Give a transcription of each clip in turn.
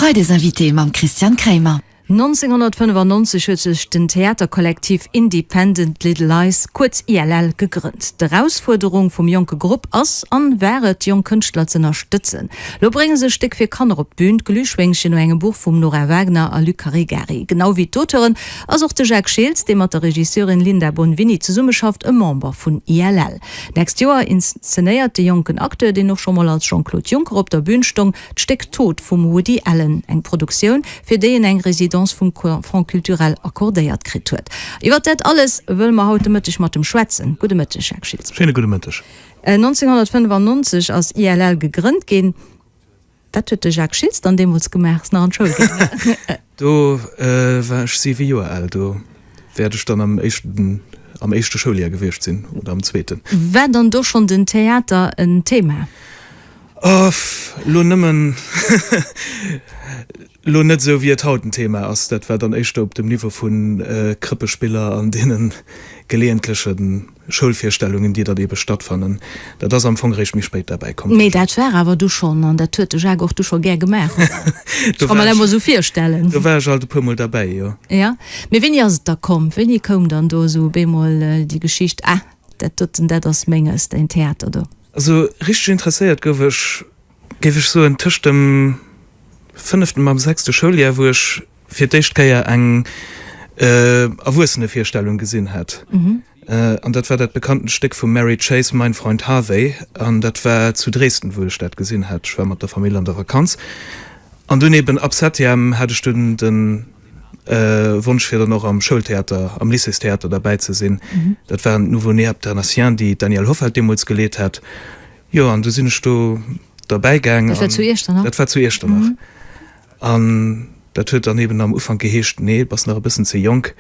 Freidesinvité mam Christian Kremer. 1995 huet sech den Theaterkollektiv Independent Little Lies, kuerz ILL, gegrënnt. D'Erausfuerderung vum jonke Grupp ass an war et, jonk Kënschtler z'ënnerstëtzen. Lo brénge se e Stéck fir Kanner op d'Bün, D'Glühschwéngchen no engem Buch vum Nora Wagner a Luc Caregari. Genau wéi d'Auteuren ass och de Jacques Schiltz, dee mat der Regisseurin Linda Bonvini zesummeschafft, e Member vun ILL. D'nächst Joer inszenéiert de jonken Acteur, deen och scho mol als Jean-Claude Juncker op der Bün stong, d'Stéck Tod vum Woody Allen, eng Produktioun, fir déi en eng Résidence vum Fonds culturel accordéiert kritt huet. Iwwer dat alles wëlle mer haut de Mëtteg mat em schwätzen. Gudde Mëtteg, Jacques Schiltz. Schéine gudde Mëtteg. 1995 ass ILL gegrënnt ginn. Wat huet de Jacques Schiltz dann deemools gemaach? Ass nach an d'Schoul gaangen? Do war ech siwe Joer al. Do wäert ech dann am éischten, am éischte Schouljar gewiescht sinn oder am zweeten. War dann do schonn den Theater en Thema? Off, lo nëmmen, lo net esou wéi et haut en Thema ass. Dat war dann éischter op dem Niveau vu Krëppespiller an deene geleeëntleche Schoulvirstellungen, déi dann eebe stattfannen. Dat ass am Fong eréischt méi spéit derbäi komm. Mee dat war awer du schonn, an dat huet de Jacques och du scho gär gemaach, oder? Ech ka mer dat emol esou virstellen. Do war ech alt e puermol derbäi, jo. Jo. Mee wéini ass et da komm? Wéini koum dann do esou op eemol déi Geschicht, Ah, dat doten, dat ass menges, deen Theater do? Also richteg interesséiert gouf ech, géif ech soen, tëscht dem fënneften mam sechste Schouljar, wou ech fir d'éischt Kéier eng Erwuessenevirstellung gesinn hat. An dat war dat bekanntent Stéck vum Mary Chase Mein Freund Harvey. An dat war zu Dresden, wou ech dat gesinn hat. Ech war mat der Famill an der Vakanz. An dunn eben ab Septième hat ech dunn den Wonsch fir dann och am Schoultheater, am Lycéestheater derbäi ze sinn. Dat waren d'Nouveau-nés Abternatiens, déi d'Danièle Hoffelt deemools geleet hat. Jo, an du sinn ech do derbäi gaang. Dat war zu Iechternach? Dat war zu Iechternach. An dat huet dann eben am Ufank geheescht, nee, bass nach e bëssen ze jonk,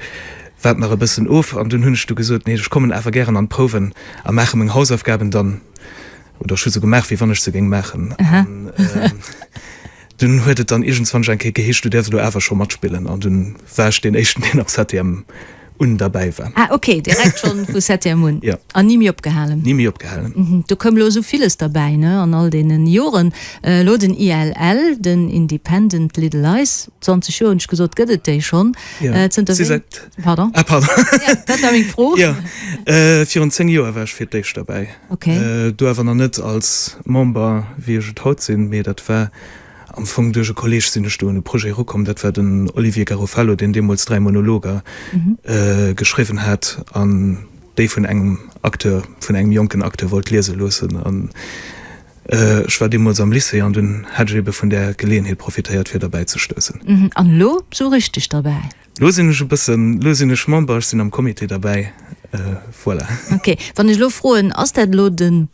waart nach e bëssen of. An dunn hunn ech du gesot, nee, ech kommen awer gären an d'Prouwen a maache meng Hausaufgaben dann, oder ech hu se gemaach, wéi wann ech se géing maachen. An Dunn huet et dann iergendzwann eng Kéier geheescht, du däerfs elo awer scho matspillen an dunn war ech deen éischten, deen ab Septième un derbäi war. Ah ok, direkt schonn vu Septième un. Jo. An ni méi opgehalen? Ni méi opgehalen. Do koum elo esou villes derbäi, ne, an all deenen Joren. Elo den ILL, den Independent Little Lies, 20 Joer hunn ech gesot, gëtt et déi schonn. Jo. Zënter Si wéi? säit. Pardon. Ah pardon. Jo, dat war meng Fro. Jo, virun 10 Joer war ech fir d'éischt derbäi. Ok. Do awer nach net als Member, wéi ech et haut sinn, mee dat war am Fong duerch e Kolleeg sinn ech do un e Projet erukomm. Dat war den Olivier Garofalo, deen deemools 3 Monologer geschriwwen hat an déi vun engem Acteur, vun engem jonken Acteur wollt liese loossen. An ech war deemools am Lycée an dunn hat ech ebe vun där Geleeënheet profitéiert, fir derbäi ze stoussen. An elo sou richteg derbäi? Lo sinn ech e bëssen, lo sinn ech Member, ech sinn am Comité derbäi, voilà. Ok, wann ech elo froen, ass dat elo den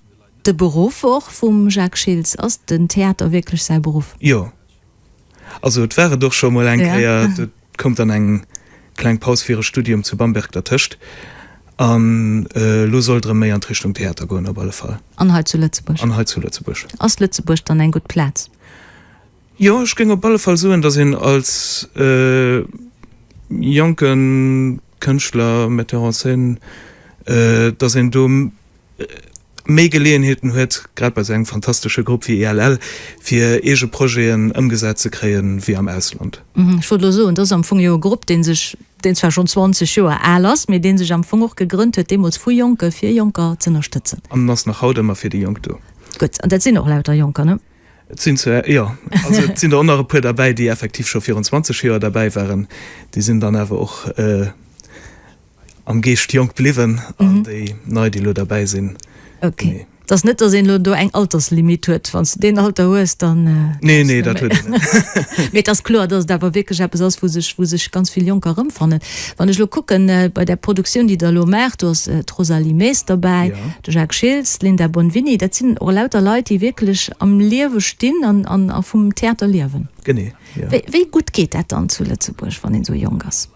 de Beruff och vum Jacques Schiltz? Ass den Theater wierklech säi Beruff? Jo, also et war et och scho mol eng Kéier. Do koum dann eng kleng Paus fir e Studium zu Bamberg dertëscht an elo soll et erëm méi an d'Richtung Theater goen op alle Fall. An hei zu Lëtzebuerg? An hei zu Lëtzebuerg. Ass Lëtzebuerg dann eng gutt Plaz? Jo, ech géing op alle Fall soen, datt een als jonke Kënschtler, Metteur en scène, datt een do méi Geleeënheeten huet, grad bei esou engem fantastesche Grupp wéi ELL, fir eege Projeten ëmgesat ze kréien, wéi am Ausland. Ech wollt elo soen, et ass am Fong jo e Grupp, dee sech, deen zwar schonn 20 Joer al ass, mee dee sech am Fong och gegrënnt huet deemools vu Jonke fir Jonker z'ënnerstëtzen. An en ass nach haut ëmmer fir déi Jonk do. Gutt, an dat sinn och lauter Jonker, ne? Et sinn zwar, jo, also et sinn der och nach e puer derbäi, déi effektiv scho virun 20 Joer derbäi waren. Déi sinn dann awer och am Geescht jonk bliwwen an déi nei, déi elo derbäi sinn, Ok. Nee. Et ass net, datt een elo do eng Alterslimit huet, wann s de deen Alter hues, dann. Nee, nee, dat huet een net. Mee et ass kloer, datt et awer wierklech eppes ass, wou sech, wou sech ganz vill Jonker erëmfannen. Wann ech elo kucken, bei där Produktioun, déi Der elo maacht, do ass d'Rosalie Maes derbäi, De Jacques Schiltz, d'Linda Bonvini, dat sinn och lauter Leit, déi wierklech am Liewe stinn an a vum Theater liewen. Genee, jo. Wéi gutt geet dat dann zu Lëtzebuerg, wann een esou jonk ass?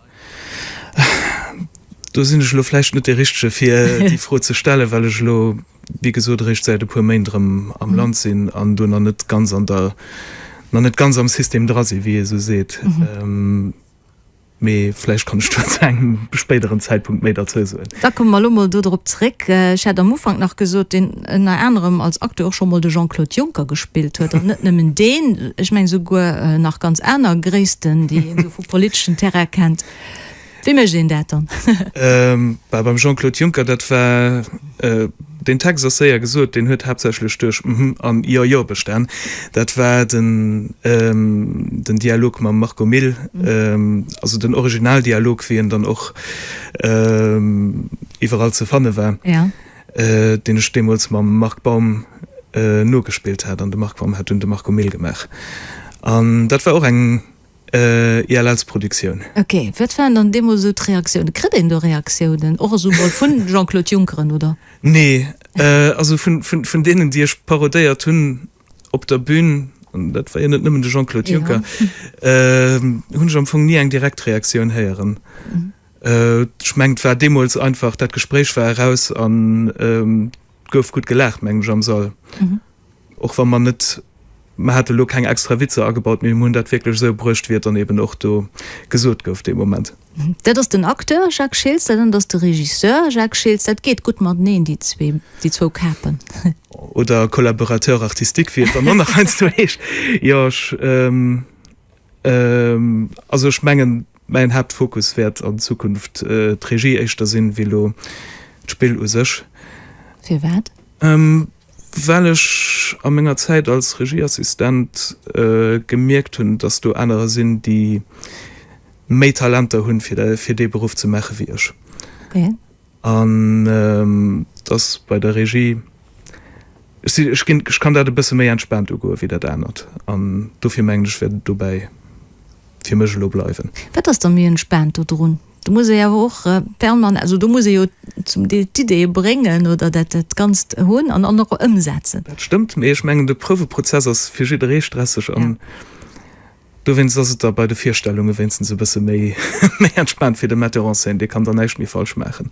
Do sinn ech elo vläicht net dee Richtege fir déi Fro ze stellen, well ech elo, wéi gesot, eréischt säit e puer Méint erëm am Land sinn an do nach net ganz an der, nach net ganz am System dra sinn, wéi ee sou seet. Mee vläicht kann ech do zu engem spéideren Zäitpunkt méi derzou soen. Da komme mer elo mol do drop zréck. Ech hat am Ufank nach gesot, deen ënner anerem als Acteur och scho mol de Jean-Claude Juncker gespillt huet. An net nëmmen deen, ech mengen esouguer nach ganz aner Gréissten, déi een esou vum politeschen Terrain kennt. Wéi mécht een dat dann? Bah, beim Jean-Claude Juncker, dat war, deen Text ass séier gesot, deen huet haaptsächlech duerch mhm an jo, jo bestan. Dat war den, den Dialog mam Marco Mille, also den Originaldialog, wéi en dann och iwwerall ze fanne war, deen ech deemools mam Marc Baum nogespillt hat an de Marc Baum hat dunn de Marco Mille gemaach. An dat war och eng ILLs-Produktioun. Ok, wat waren dann deemools esou d'Reaktiounen? Kritt een do Reaktiounen, och esou mol vun Jean-Claude Junckeren, oder? Nee, also vun deenen, déi ech parodéiert hunn op der Bühn, an dat war jo net nëmmen de Jean-Claude Juncker, hunn ech am Fong ni eng direkt Reaktioun héieren. Ech mengen, et war deemools einfach, dat Gespréich war eraus an et gouf gutt gelaacht, mengen ech, am Sall. Och wa mer net, mer hate lo keng extra Witzer agebaut, mee mer hunn dat wierklech esou bruecht, wéi et dann eben och do gesot gouf dee Moment. Dat ass den Acteur Jacques Schiltz, dat anert ass de Regisseur Jacques Schiltz. Dat geet gutt mateneen, déi zwee, déi zwou Kapen. Oder Collaborateur artistique, wéi et dann och nach heiansdo heescht. Jo, ech, also ech mengen, mäin Haaptfokus wäert an Zukunft d'Regie éischter sinn, wéi lo d'Spill u sech. Firwat? Well ech a menger Zäit als Regieassistent gemierkt hunn, dass do anerer sinn, déi méi Talenter hunn, fir dee Beruff ze maache wéi ech. An dass bei der Regie, ech si, ech ginn, ech kann dat e bësse méi entspaant ugoe wéi dat anert. An dofir mengen ech, wäert et dobäi fir mech elo bleiwen. Wat ass da méi entspaant dodrun? Do muss ee awer och permanent, also do muss ee jo zum Deel d'Ideeë bréngen oder dat dat Ganzt hunn an an och ëmsetzen. Dat stëmmt, mee ech mengen de Prouweprozess ass fir jidderee stresseg an dowéinst ass et da bei de Virstellunge wéinstens e bësse méi méi entspaant fir de Metteur en scène, dee kann dann näischt méi falsch maachen.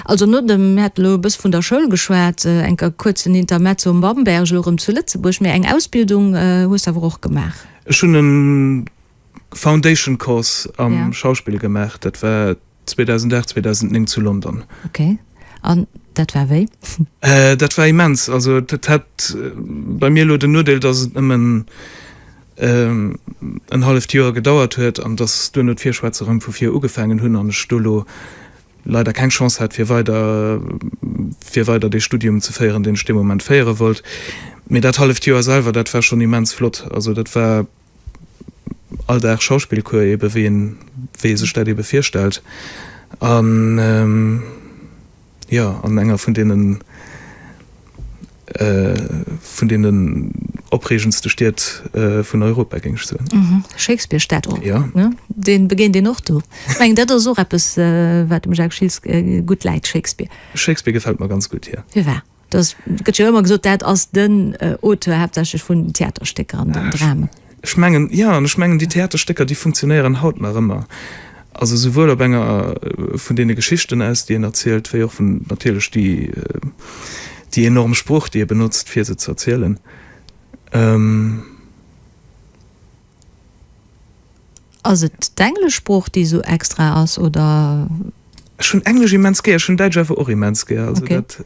Also no dem, mir hate lo e bësse vun der Schoul geschwat, enker kuerzen Intermezzo um Bamberg, elo erëm zu Lëtzebuerg, mee eng Ausbildung hues de awer och gemaach? Ech hunn en Foundation Course am Schauspill gemaach, dat war 2008, 2009 zu London. Ok, an dat war wéi? Dat war immens, also dat hat bei mir elo den Nodeel, dass et nëmmen en halleft Joer gedauert huet an dass duerno d'Virschwätze rëm vu vir ugefaangen hunn an ech do elo leider keng Chance hat fir weider fir weider dee Studium ze féieren, deen ech dee Moment féiere wollt. Mee dat halleft Joer selwer, dat war schonn immens flott, also dat war all Dag Schauspillcours ebe wéi een wéi ee sech dat ebe virstellt an jo an enger vun deenen vun deenen opreegendste Stied vun Europa géing ech soen. Shakespeare Stad och ne? Dee begéint een och do. Ech mengen dat ass och eppes wat dem Jacques Schiltz gutt läit, Shakespeare. Shakespeare gefält mer ganz gutt, jo. Firwat? Dat gëtt jo ëmmer gesot, dat ass den Auteur haaptsächlech vun den Theaterstécker an den Dramen. Ech mengen, jo, an ech mengen, déi Theaterstécker, déi funktionéieren haut nach ëmmer. Also souwuel op enger vun deene Geschichten aus, déi en erzielt, wéi och vun natierlech déi, déi enorm Sprooch, déi e benotzt, fir se ze erzielen. Ass et d'englesch Sprooch, déi esou extra ass, oder? Ech hunn Englesch immens gär, ech hunn Däitsch awer och immens gär. Also dat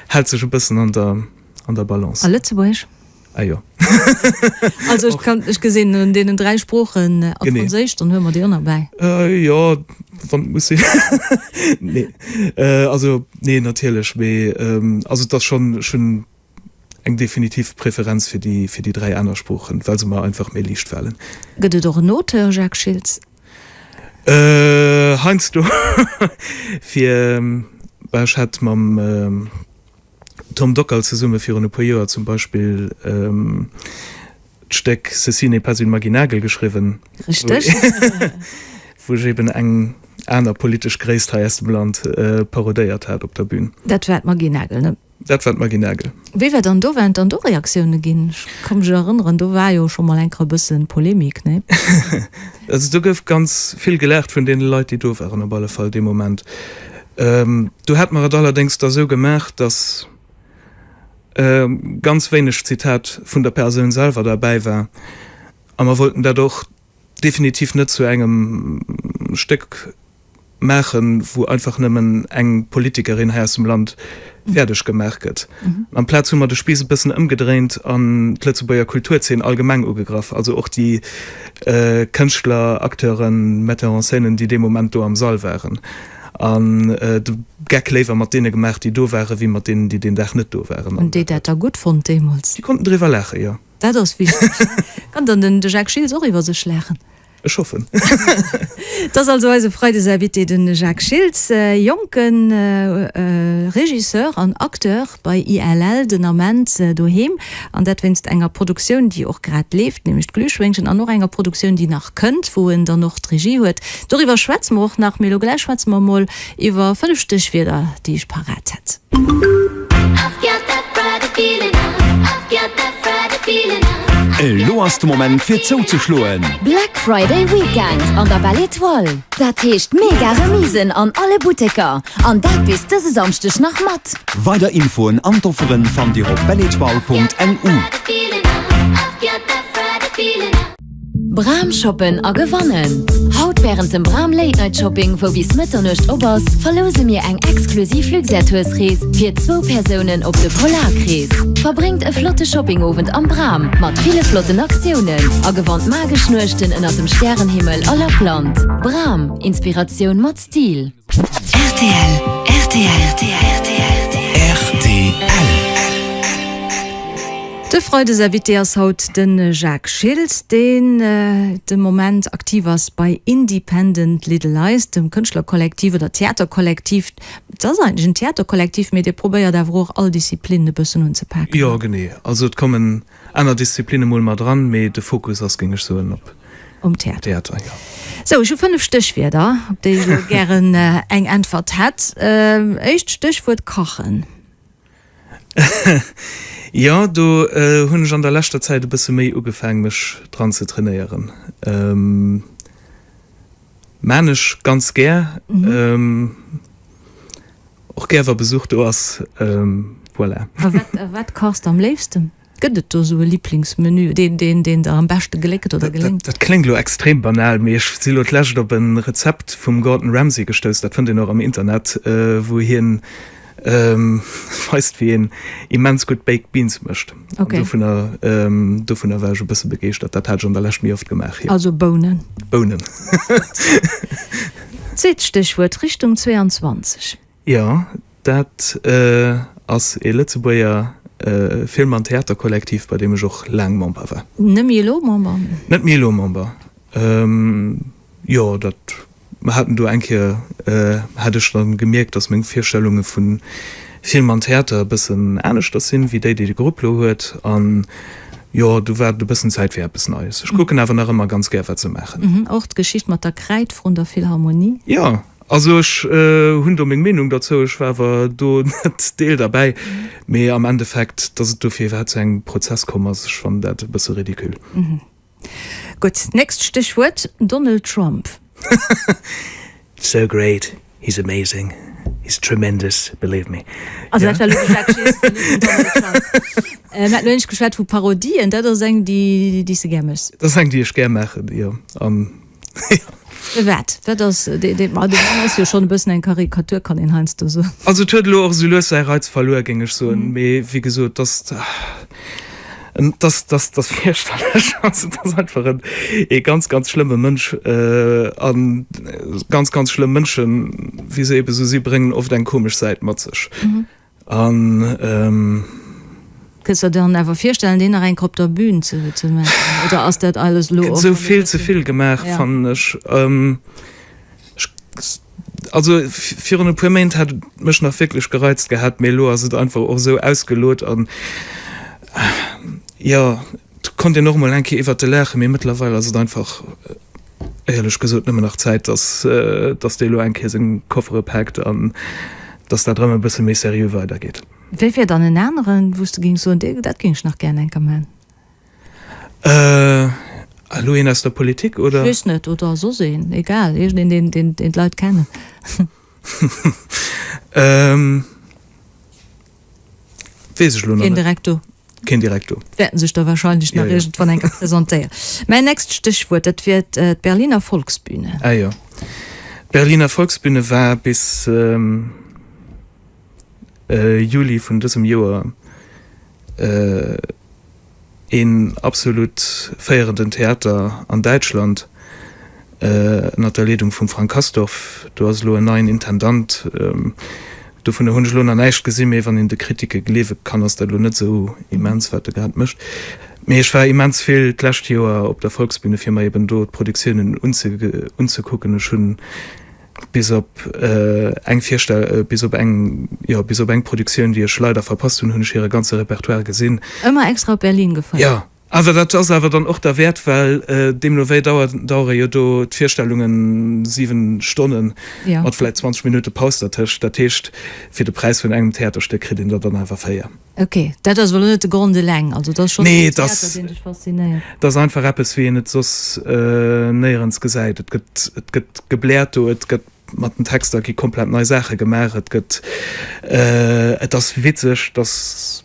hält sech e bëssen an der, an der Balance. A Lëtzebuergesch? Ah jo. Also ech kann, ech gesinn un deenen 3 Sproochen a Franséisch, dann huele mer déi och nach bäi. Jo, wann et muss sinn. Nee, also nee, natierlech, mee also et ass schonn, ech hunn eng definitiv Preferenz fir déi, fir déi 3 aner Sproochen, well se mer einfach méi liicht falen. Gëtt et och en Auteur, Jacques Schiltz? Heiansdo, fir, bah ech hat mam Tom Dockal zesumme virun e puer Joer zum Beispill d'Stéck Ceci n'est pas une Maginagel geschriwwen, wou ech eben eng aner politesch Gréisst hei aus dem Land parodéiert hat op der Bühn. Dat war d'Maggy Nagel, ne? Dat war d'Maggy Nagel. Wéi war dann do, waren et dann do Reaktioune ginn? Ech ka mech erënneren, do war jo scho mol eng Kéier e bësse Polemik, ne? Also do gouf ganz vill gelaacht vun deene Leit, déi do waren, op alle Fall dee Moment. Do hat mer et allerdéngs da sou gemaach, datt ganz wéineg Zitat vun der Persoun selwer derbäi war a mer wollten dat och. definitiv net zu engem Stéck maachen, wou einfach nëmmen eng Politikerin hei aus dem Land fäerdeg gemaach gëtt. Amplaz hu mer de Spiiss e bëssen ëmgedréint an d'Lëtzebuerger Kulturzeen allgemeng ugegraff, also och déi Kënschtler, Acteuren, Metteurs en scènen, déi dee Moment do am Sall waren. An de Geck léiwer mat deene gemaach, déi do waren, wéi mat deenen, déi deen Dag net do waren. Hunn déi dat da gutt fonnt deemools? Déi konnten driwwer laachen, jo. Dat ass wichteg. Kann dann den Jacques Schiltz och iwwer sech laachen? Ech hoffen. Et ass also eise Freidesinvité, de Jacques Schiltz, jonke Regisseur an Acteur bei ILL, den Ament doheem, an dat wéinst enger Produktioun, déi och grad leeft, nämlech d'Glühschwéngchen, an och enger Produktioun, déi nach kënnt, wou en dann och d'Regie huet. Doriwwer schwätze mer och nach, mee elo gläich schwätze mer emol iwwer 5 Stéchwierder, déi ech parat hätt. Elo ass de Moment fir zouzeschloen! Black Friday Weekend an der Belle Etoile, dat heescht mega Remisen an alle Butteker an dat bis dëse Samschdeg nach mat. Weider Infoen an d'Offeren fannt Dir op belleetoile.lu. Bram shoppen a gewannen! Haut wärend dem Bram Late Night Shopping, wou bis Mëtternuecht op ass, verlouse mir eng exklusiv Luxair-Toursrees fir zwou Persounen op de Polarkrees. Verbréngt e flotte Shoppingowend am Bram mat ville flotten Aktiounen a gewannt magesch Nuechten ënnert dem Stärenhimmel a Lappland. Bram, Inspiratioun mat Stil. Rtl, rtl, rtl. De Freidesinvité ass haut de Jacques Schiltz, deen de Moment aktiv ass bei Independent Little Lies, dem Kënschtlerkollektiv oder Theaterkollektiv. Et ass eigentlech en Theaterkollektiv, mee Dir probéiert awer och all Disziplinen e bëssen unzepaken. Jo, genee. Also et kommen aner Disziplinne mol mat eran, mee de Fokus ass, géing ech soen, op Um Theater. Theater, jo. Sou, ech hu 5 Stéchwierder, op déi ech elo gären eng Äntwert hätt. Éischt Stéchwuert, Kachen. Jo, do hunn ech an der leschter Zäit e bësse méi ugefaang, mech dran ze trainéieren. Maan ech ganz gär. Och gär wa Besuch do ass. Voilà. A wat kachs de am léifsten? Gëtt et do esou e Liblingsmenü, deen deen deen der am beschte geléckt oder geléngt? Dat kléngt elo extrem banal, mee ech si lo d'lescht op e Rezept vum Gordon Ramsay gestouss, dat fënnt een och am Internet, wou hien weist wéi een immens gutt Baked Beans mécht. An dovunner dovunner war ech e bësse begeeschtert. Dat hat ech an der Lescht méi oft gemaach, jo. Also Bounen. Bounen. Zweet Stéchwuert, Richtung 22. Jo, dat ass ee Lëtzebuerger Film an Theaterkollektiv, bei deem ech och laang Member war. Net méi elo Member? Net méi elo Member. Jo, dat, mer haten do eng Kéier, hat ech dann gemierkt, datt meng Virstellunge vu Film an Theater e bëssen aneschters sinn, wéi déi, déi de Grupp elo huet. An jo, du war et e bëssen Zäit fir eppes Neies. Ech kucken awer nach ëmmer ganz gär, wat se maachen. Och d'Geschicht mat der Kräid vrun der Philharmonie? Jo, Also ech hunn do meng Meenung derzou, ech war awer do net Deel derbäi, mee am Endeffekt, datt et dofir iwwerhaapt zu engem Prozess komm ass, ech fannen dat e bësse ridicule. Gutt, nächst Stéchwuert, Donald Trump. So great, he's amazing, he's tremendous, believe me. Also dat war elo de Jacques Schiltz, net den Donald Trump. Mir haten elo éinescht geschwat vu Parodien, dat ass eng, déi s de gär méchs. Dat ass eng, déi ech gär maachen, jo. An Wat? Wat ass dee, dee, ma de Mann ass jo schonn e bëssen eng Karikatur, kann een heiansdo soen. Also et huet elo och esou lues säi Reiz verluer, géing ech soen. Mee wéi gesot, dass, dass, dass, dass fierchterlech. Also et ass einfach en ee ganz, ganz schlëmme Mënsch. A ganz, ganz schlëmm Mënschen, wéi se ebe sou si, bréngen oft eng komesch Säit mat sech. An. Kënns der dann awer virstellen, deen nach eng Kéier op der Bühn ze maachen, oder ass dat alles elo och. Gëtt esou vill ze vill gemaach, fannen ech. Also virun e puer Méint hat et mech nach wierklech gereizt gehat, mee elo ass et einfach och esou ausgelot an, jo, et konnt een och emol eng Kéier iwwert e laachen, mee mëttlerweil ass et einfach. Éierlech gesot nëmmen nach Zäit, dass dass dee lo eng Kéier seng Koffere paakt an dass dat erëm e bësse méi seriö weidergeet. Wéi wier dann en aneren, wou s de géings soen, dee dat géing ech nach gären eng Kéier man? Elo een aus der Politik, oder? Ech weess net, oder soss een, egal, iergendeen, deen deen deen d'Leit kennen. Weess ech elo nach Keen net. direkt do. Keen direkt do. Wäerten sech da wahrscheinlech nach iergendwann eng Kéier presentéieren. Mäin nächst Stéchwuert, dat wier d'Berliner Volksbühne. Ah jo. D'Berliner Volksbühne war bis Juli vun dësem Joer een absolut féierenden Theater an Däitschland ënnert der Leedung vum Frank Castorf. Do ass elo en neien Intendant. Dovunner hunn ech elo nach näischt gesinn, mee wann een de Kritike gleewe kann, ass dat elo net esou immens, wat e grad mécht. Mee ech war immens vill d'lescht Joer op der Volksbühne, fir mer eben do d'Produktiounen unzekucken. Ech hunn bis op eng Virstell, bis op eng, jo, bis op eng Produktioun, déi ech leider verpasst hunn, hunn ech hire ganze Repertoire gesinn. Ëmmer extra op Berlin gefuer? Jo, awer dat ass awer dann och derwäert, well deemno wéi dauert, dauere jo do d'Virstellungen 7 Stonnen, mat vläit 20 Minutte Paus dertëscht. Dat heescht, fir de Präis vun engem Theaterstéck kritt een der dann awer 4. Ok, dat ass awer elo net de Grond eleng, also et ass schonn den Theater, deen dech faszinéiert. Nee, et ass einfach eppes, wéi een et soss néierens gesäit. Et gëtt, et gëtt gebläert do, et gëtt mat den Texter gi komplett nei Saache gemaach, et gëtt, et ass witzeg, et ass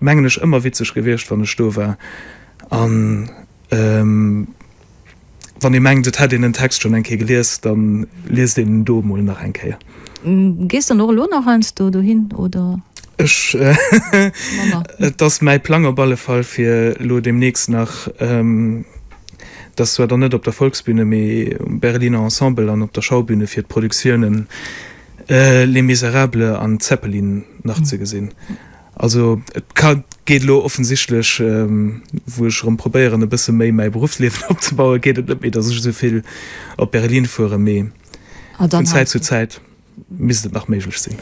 mengen ech ëmmer witzeg gewiescht, wann ech do war. An Wann ee mengt, et hätt een en Text schonn eng Kéier gelies, da liest een en do emol nach eng Kéier. Gees dann och elo nach heiansdo dohin, oder? Ech, et ass mäi Plang op alle Fall, fir elo deemnächst nach, dat ass zwar dann net op der Volksbühne, mee um Berliner Ensemble an op der Schaubühne, fir d'Produktiounen Les Misérables an Zeppelin nach ze gesinn. Also et ka geet elo offensichtlech, wou ech erëm probéieren e bësse méi mäi Beruffsliewen opzebauen, geet et net méi, datt ech esou vill op Berlin fueren, mee vun Zäit zu Zäit misst et nach méiglech sinn.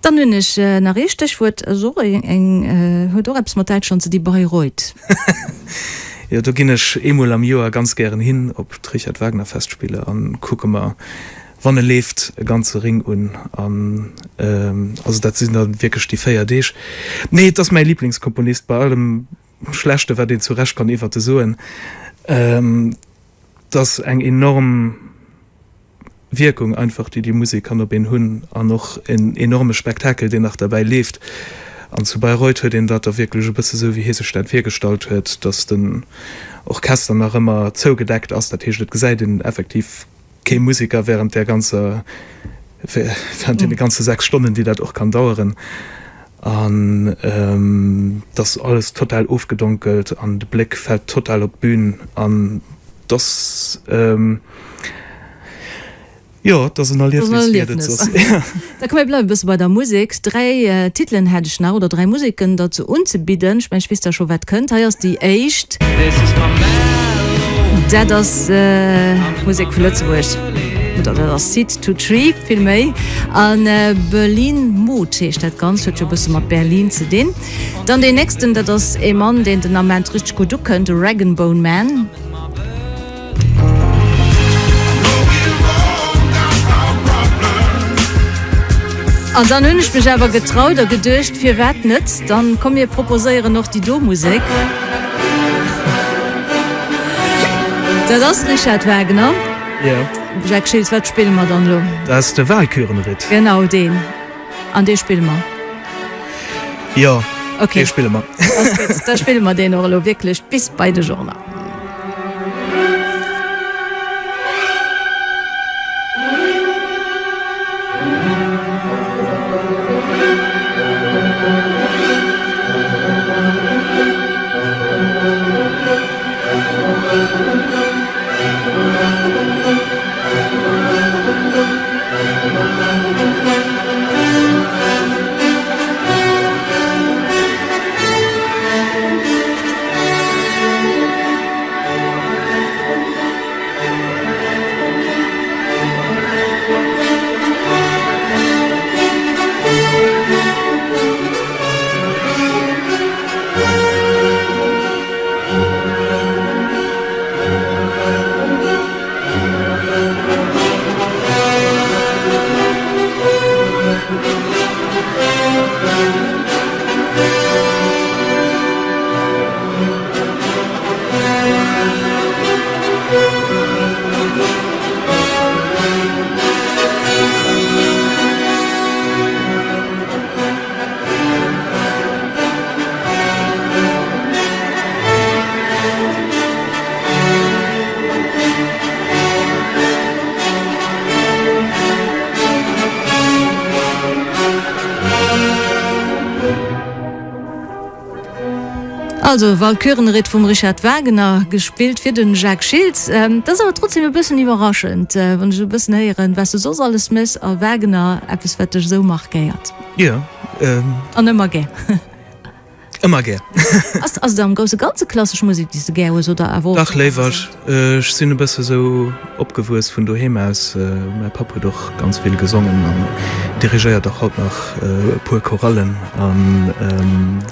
Dann hunn ech nach ee Stéchwuert, ass och eng, huet och eppes mat Däitschland ze di, Bayreuth. Jo, do ginn ech eemol am Joer ganz gären hin op d'Richard Wagner Festspiele an kucke mer Wann e leeft e ganze Ring un an also dat sinn da wierklech déi 4 Deeg. Nee, et ass mäi Liblingskomponist, bei allem Schlechte wat een zu Recht kann iwwert e soen. Et ass eng enorm Wierkung einfach déi déi Musek kann op een hunn an och en enorme Spektakel deen nach derbäi leeft. An zu Bayreuth huet een dat da wierklech e bësse sou wéi hie sech dat virgestallt huet, datt den Orchester nach ëmmer zougedeckt ass, dat heescht et gesäit een effektiv Kee Museker während där ganzer, während deene ganze 6 Stonnen, déi dat och kann daueren. An et ass alles total ofgedonkelt an de Bléck fält total op d'Bün an et ass, jo, et ass en Erliefnis, wéi et et soss. Da komm mir bleiwe bësse bei der Musek. Dräi Titelen hätt ech nach, oder dräi Museken der ze unzebidden. Ech mengen, ech weess da scho wat kënnt. Hei ass déi éischt. Dat ass Musek vu Lëtzebuerg, oder dat ass Seed to Tree vill méi. A Berlin Mood heescht dat Ganzt, huet jo e bësse mat Berlin ze dinn. Dann deen nächsten, dat ass ee Mann, deen den Ament richteg gutt ukënnt, de Rag'n'Bone Man. An dann hunn ech mech awer getraut a geduecht, firwat net, dann komm mir proposéieren och déi do Musek. Dat ass Richard Wagner. Jo. Jacques Schiltz, wat spille mer dann elo? Dat ass de Walkürenritt. Genau deen. An dee spille mer. Jo, okay. Dee spille mer. Ass gutt, da spille mer deen och elo wierklech bis bei de Journal. Also Walkürenritt vum Richard Wagner, gespillt fir den Jacques Schiltz. Dat ass awer trotzdem e bëssen iwwerraschend, wann ech esou e bëssen héieren, wat s du soss alles méchs, a Wagner, eppes wat dech esou markéiert. Jo. An ëmmer gär. Ëmmer gär. Ass et am grousse Ganze klassesch Musek, déi s de gär hues, oder awer och? Dach, léiwer. Ech sinn e bësse sou opgewuess vun doheem aus. Mäi Papp huet och ganz vill gesongen an dirigéiert och haut nach e puer Chorallen an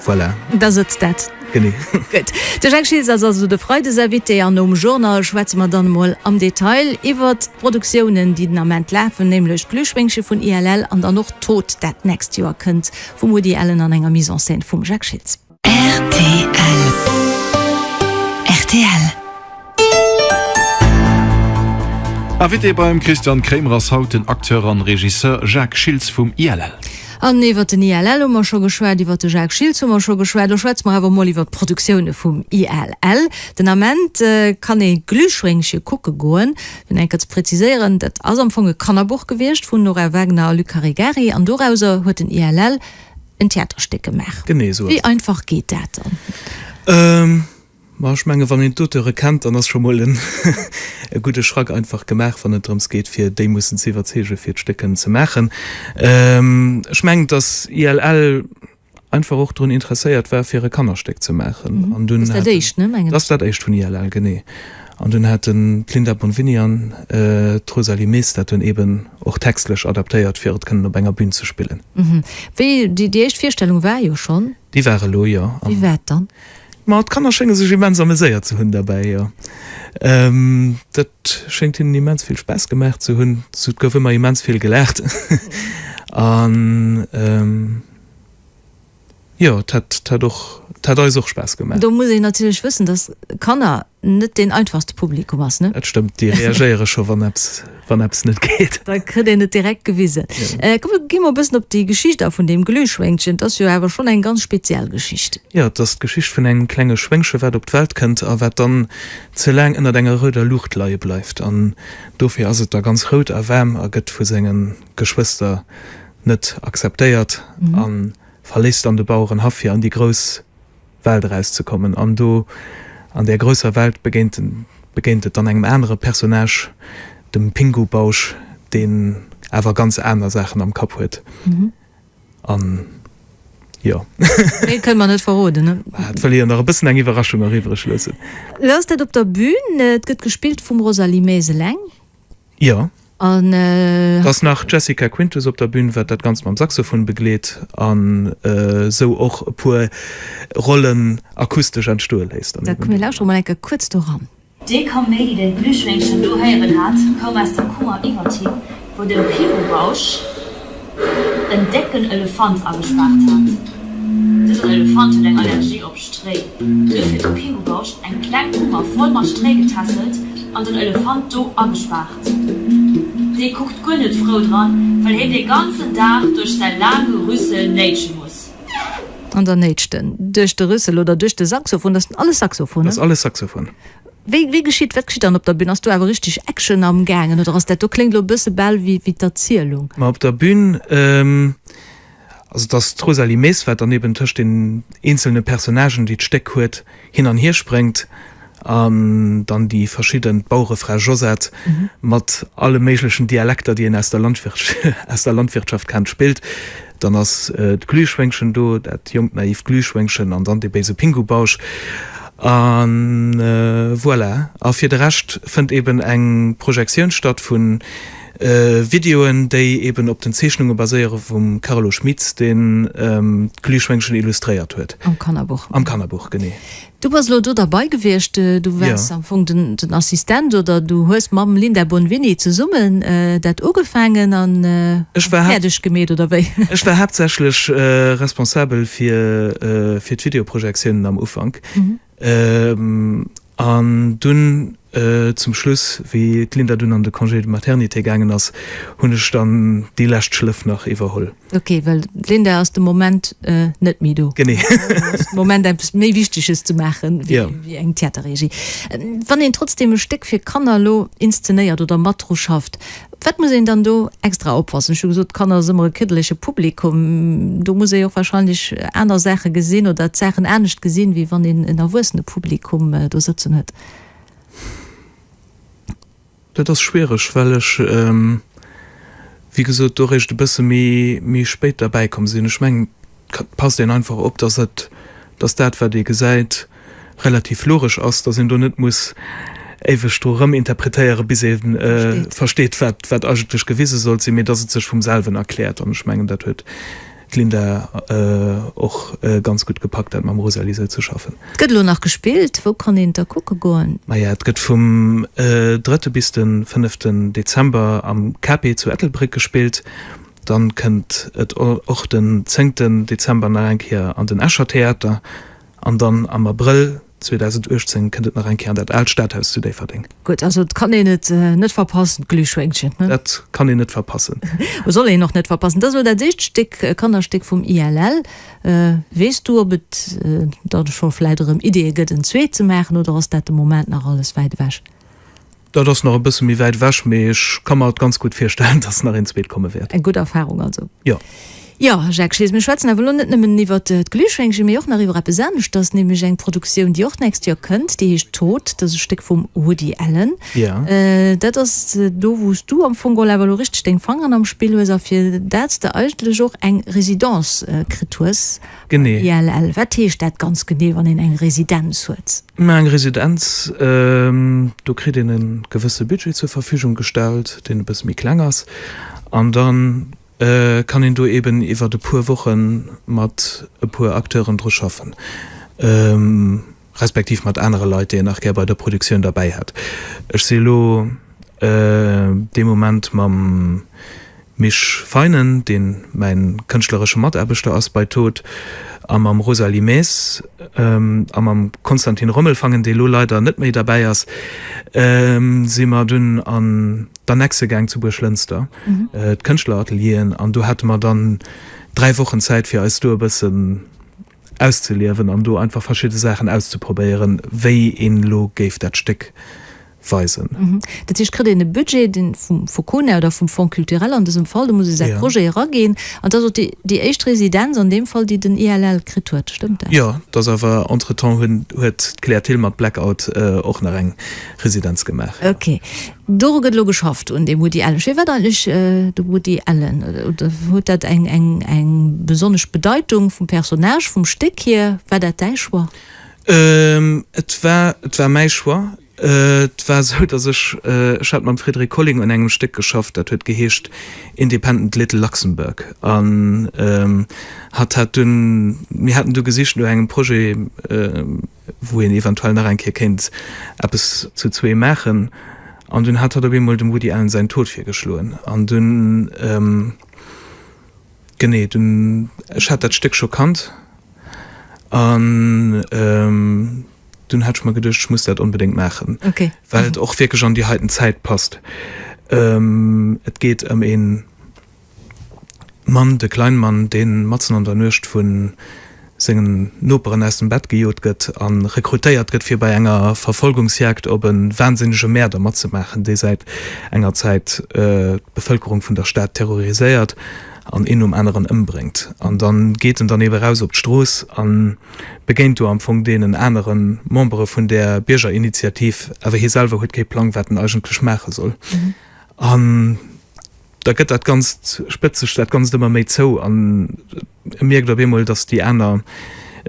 voilà. Da sëtzt dat. Genee. Gutt. De Jacques Schiltz ass also de Freidesinvité an nom Journal schwätze mer dann emol am Detail iwwert d'Produktiounen, déi den Ament lafen, nämlech d'Glühschwéngche vun ILL an dann och Tod, dat d'nächst Joer kënnt. Vum Woody Allen an enger Mise en scène vum Jacques Schiltz. Rtl. Rtl. Invité beim Christian Kremer ass haut den Acteur an Regisseur Jacques Schiltz vum ILL. An iwwer den ILL hu mer scho geschwat, iwwer de Jacques Schiltz hu mer scho geschwat. Lo schwätze mer awer emol iwwer d'Produktioune vum ILL. Den Ament kann ee Glühschwéngche kucke goen. Fir eng Kéier ze präziséieren, dat ass am Fong e Kannerbuch gewiescht vun Nora Wagner a Luc Caregari an dorauser huet den ILL en Theaterstéck gemaach. Genee esou ass Wéi et. einfach geet dat dann? Ma ech menge wann een d'Auteure kennt, dann ass scho mol e gudde Schrack einfach gemaach, wann et drëms geet, fir déi mussen ze iwwerzeege fir d'Stéck kënnen ze maachen. Ech mengen, datt ILL einfach och drun interesséiert war fir e Kannerstéck ze maachen an dunn Dat ass dat éischt, ne, mengen ech. Dat ass dat éischt vun ILL, genee. An dunn haten d'Linda Bonvini an d'Rosalie Mees dat dunn eben och textlech adaptéiert fir et kënnen op enger Bühn ze spillen. Wéi, déi éischt Virstellung war jo schonn. Déi war elo, jo. Wéi war et dann? Ma d'Kanner schénge sech immens ameséiert ze hunn derbäi, jo. Dat schéngt hinnen immens vill Spaass gemaach ze hunn. Et gouf ëmmer immens vill gelaacht an. Jo, et hat, et hat och, et hat eis och Spaass gemaach. Do muss een natierlech wëssen, dass Kanner net deen einfachste Publikum ass, ne? Dat stëmmt, déi reagéiere scho wann eppes, wann eppes net geet. Da kritt een et direkt gewisen. Komm, gi mer e bëssen op déi Geschicht a vun deem Glühschwéngchen. Et ass jo awer schonn eng ganz speziell Geschicht. Jo, et ass d'Geschicht vun engem klenge Schwéngche wat op d'Welt kënnt a wat dann ze laang ënnert enger rouder Luucht leie bleift. An dofir ass et da ganz rout a waarm a gëtt vu senge Geschwëster net akzeptéiert a verléisst dann de Bauerenhaff fir an déi grouss Welt erauszekommen. An do an där grousser Welt begéint begéint et dann engem anere Personnage, dem Pingu Bausch, deen awer ganz aner Saachen am Kapp huet. An jo. Méi kënne mer net verroden, ne? Et wëll ee jo nach e bëssen eng Iwwerraschung eriwwreg loossen. Lo ass dat op der Bühn. Et gëtt gespillt vum Rosalie Maes eleng. Jo. An. Et ass nach d'Jessica Quintus op der Bühn, wat dat Ganzt mam Saxophon begleet an esou och e puer Rollen akustesch entstoe léisst. Da komm mir lauschtere mol eng Kéier kuerz do ran. Dee Kaméidi, deen d'Glühschwéngchen do héieren hat, koum aus der Kummer iwwert him, wou den Pigobausch en décken Elefant agespaart hat. Dësen Elefant huet eng Allergie op Stréi. Duerfir huet de Pigobausch eng kleng Kummer voll mat Stréi getässelt an den Elefant do agespaart. Dee kuckt guer net frou dran, well heen dee ganzen Dag duerch säi laange Rüssel néitsche muss. An dann néitscht en duerch de Rüssel oder duerch de Saxophon. Dat ass alles Saxophon, ne? Dat ass alles Saxophon. Wéi, wéi geschitt, wat geschitt dann op der Bühn? Ass do awer richteg Action amgaangen oder ass dat do, kléngt elo e bësse bal wéi, wéi d'Erzielung? Ma op der Bühn, also et ass d'Rosalie Mees, wat dann eben tëscht den eenzelne Personnagen, déi d'Stéck huet, hin an hier spréngt an dann déi verschidden, d'Bauerefra Josette mat alle méiglechen Dialekter, déi een aus der aus der Landwirtschaft kennt, spillt. Dann ass d'Glühschwéngchen do, dat jonkt naiivt Glühschwéngchen an dann dee béise Pingubausch. A voilà. A fir de Rescht fënnt eben eng Projektioun statt vu Videoen, déi eben op den Zeechnunge baséiere vum Carlo Schmitz, deen d'Glühschwéngchen illustréiert huet. Am Kannerbuch. Am Kannerbuch, genee. Du bass elo do derbei gewiescht, du waars am Fong den Assistent oder du hues mam Linda Bonvini zesummen dat ugefaangen an fäerdeg gemeet, oder wéi? Ech war haaptsächlech responsabel fir fir d'Videoprojektiounen am Ufank. An dunn. zum Schluss, wéi d'Linda dunn an de Congé de maternité gaangen ass, hunn ech dann déi lescht Schlëff nach iwwerholl. Ok, well d'Linda ass de Moment net méi do. Genee. Ass de Moment eppes méi Wichteges ze maachen wéi eng Theaterregie. Wann een trotzdeem e Stéck fir Kanner elo inszenéiert oder mat dru schafft, wat muss een dann do extra oppassen? Ech hu gesot, Kanner ass ëmmer e kriddelege Publikum. Do muss ee jo och warscheinlech aner Saache gesinn oder d'Saachen anescht gesinn, wéi wann een en erwuessene Publikum do sëtzen huet. Dat ass schwiereg, well ech, wéi gesot, do eréischt e bësse méi spéit derbäi komm sinn. Ech mengen, et passt een einfach op, dass et, dass dat, wat ee gesäit, relativ logesch ass, dass een do net muss éiweg dru rëminterpretéieren, bis ee versteet, wat, wat eigentlech gewise sollt sinn, mee dass et sech vum selwen erkläert. An ech mengen, dat huet d'Linda och ganz gutt gepackt, dat mam Rosalie sou ze schaffen. Et gëtt elo nach gespillt. Wou kann een et da kucke goen? Maja, et gëtt vum drëtte bis de fënneften Dezember am Cape zu Ettelbréck gespillt. Dann kënnt et och den zéngten Dezember nach eng Kéier an den Escher Theater an dann am Abrëll 2018 kënnt et nach eng Kéier an dat aalt Stadhaus zu Déifferdeng. Gutt, also et kann een et net verpassen, d'Glühschwéngchen, ne? Dat kann een net verpassen. Soll een och net verpassen. Dat ass elo dat éischt Stéck, Kannerstéck vum ILL. Weess du, ob et da scho vläit erëm Ideeë gëtt, en zweet ze maachen, oder ass dat de Moment nach alles wäit ewech? Dat ass nach e bësse méi wäit ewech, mee ech ka mer et ganz gutt virstellen, dass nach een zweet komme wäert. Eng gutt Erfarung also. Jo. Jo, Jacques Schiltz, mir schwätzen awer elo net nëmmen iwwert d'Glühschwéngchen, mee och nach iwwer eppes aneschters, nämlech eng Produktioun, déi och d'nächst Joer kënnt. Déi heescht Tod. Dat ass e Stéck vum Woody Allen. Jo. Dat ass do, wou s du am Fong geholl awer elo richteg deng Fangeren am Spill hues a fir dat s de eigentlech och eng Residence kritt hues beim Genee. ILL. Wat heescht dat ganz genee, wann een eng Residenz huet? Mä eng Residenz, do kritt een e gewësse Budget zur Verfügung gestallt, deen e bësse méi kleng ass, an da kann een do eeben iwwert e puer Woche mat e puer Acteuren dru schaffen, respektiv mat anere Leit, déi een nach gär bei der Produktioun derbäi hätt. Ech si elo dee Moment mam Misch Feinen, dee mäin kënschtleresche Mataarbechter ass bei Tod, a mam Rosalie Maes a mam Konstantin Rommelfangen, dee lo leider net méi derbäi ass, si mer dunn an d'Annexe gaang zu Buerglënster, d'Kënschtleratelieren, an do hate mer dann 3 Wochen Zäit fir eis do e bëssen auszeliewen an do einfach verschidde Saachen auszeprobéieren, wéi een elo géif dat Stéck weisen. Dat heescht, kritt een e Budget, deen vum Focuna oder vum Fonds culturel an dësem Fall, do muss ee säi Projet eraginn. An dat ass och déi, déi éischt Residenz an deem Fall, déi den ILL kritt huet. Stëmmt dat? Jo, et ass awer entretemps hunn, huet d'Claire Thill mat Blackout och nach eng Residenz gemaach. Ok. Doru gëtt elo geschafft, un deem Woody Allen. Firwat eigentlech de Woody Allen? Oder huet dat eng, eng, eng besonnesch Bedeitung vum Personnage, vum Stéck hier? War dat däi Choix? Et war, et war mäi Choix. Et war esou, datt ech, ech hat mam Frédéric Colling un engem Stéck geschafft, dat huet geheescht Independent Little Luxembourg. An hatt hat dunn, mir haten du gesicht no engem Projet, wou een eventuell nach eng Kéier kéint eppes zu zwee maachen. An dunn hat hatt op eemol dem Woody Allen säin Tod virgeschloen. An dunn, genee, dunn, ech hat dat Stéck scho kannt an dunn hat ech mer geduecht, ech muss dat onbedéngt maachen, well et och wierklech an déi heiten Zäit passt. Et geet ëm een Mann, de Kleinmann, dee matzen an der Nuecht vu sengen Noperen aus dem Bett gejot gëtt a rekrutéiert gëtt, fir bei enger Verfolgungsjagd op e wahnsinnege Mäerder matzemaachen, dee säit enger Zäit d'Bevëlkerung vun der Stad terroriséiert an een nom aneren ëmbréngt. An da geet en dann ebe raus op d'Strooss a begéint do am Fong deenen anere Membere vun där Biergerinitiativ, awer hie selwer huet kee Plang, wat en eigentlech maache soll. An da gëtt dat Ganzt, spëtzt sech dat Ganzt ëmmer méi zou an e mierkt op eemol, datt déi aner,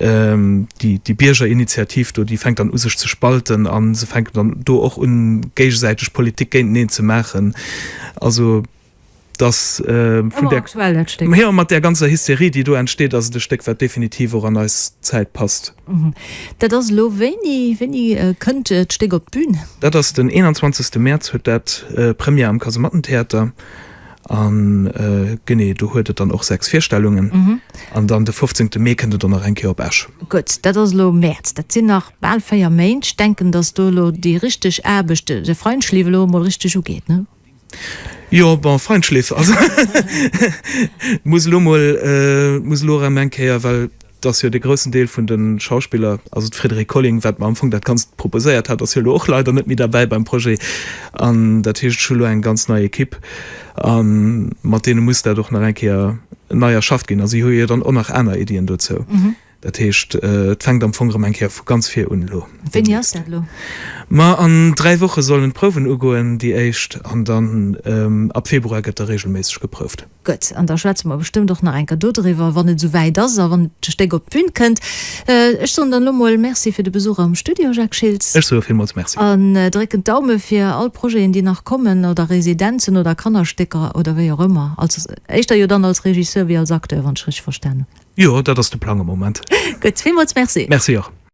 déi, déi Biergerinitiativ do, déi fänkt dann u sech ze spalten a se fänken dann do och un, géigesäiteg Politik géinteneen ze maachen. Also datt vun där, jo, mat där ganzer Hysterie, déi do entsteet, ass et e Stéck, wat definitiv och an eis Zäit passt. Dat ass elo wéini? Wéini kënnt d'Stéck op d'Bün? Dat ass den 21. Mäerz huet dat Première am Kasemattentheater. An genee, do huet et dann och 6 Virstellungen. An dann de 15 Mee kënnt et och nach eng Kéier op Esch. Gutt, dat ass elo Mäerz, dat sinn nach bal 4 Méint. Ech denken, datt do elo déi richteg Aarbecht, de Feinschliff elo emol richteg ugeet, ne? Jo, bon, Feinschliff, also muss elo mol, muss elo erëm eng Kéier, well et ass jo de groussen Deel vun de Schauspiller, also d'Frédérique Colling, wat mer am Fong dat Ganzt proposéiert hat, ass jo elo och leider net méi derbäi beim Projet. An dat heescht, ech hu elo eng ganz nei Equipe a mat deene muss dat och nach eng Kéier nei erschafft ginn. A si hu jo dann och nach aner Iddien dozou. Dat heescht, et fänkt am Fong erëm eng Kéier vu ganz vir un elo. Wéini ass dat elo? Ma an 3 Woche sollen d'Prouwen ugoen, déi éischt, an dann ab Februar gëtt da reegelméisseg geprouft. Gutt, an da schwätze mer bestëmmt och nach eng Kéier dodriwwer, wann et esou wäit ass a wann d'Stéck op d'Bün kënnt. Ech soen dann elo mol Merci fir de Besuch am Studio, Jacques Schiltz. Ech soe villmools Merci. An drécken d'Daume fir all Projeten, déi nach kommen, oder Residenzen oder Kannerstécker oder wéi och ëmmer. Als, éischter jo dann als Regisseur wéi als Acteur, wann ech richteg verstan hunn. Jo, dat ass de Plang am Moment. Gutt, villmools Merci. Merci och.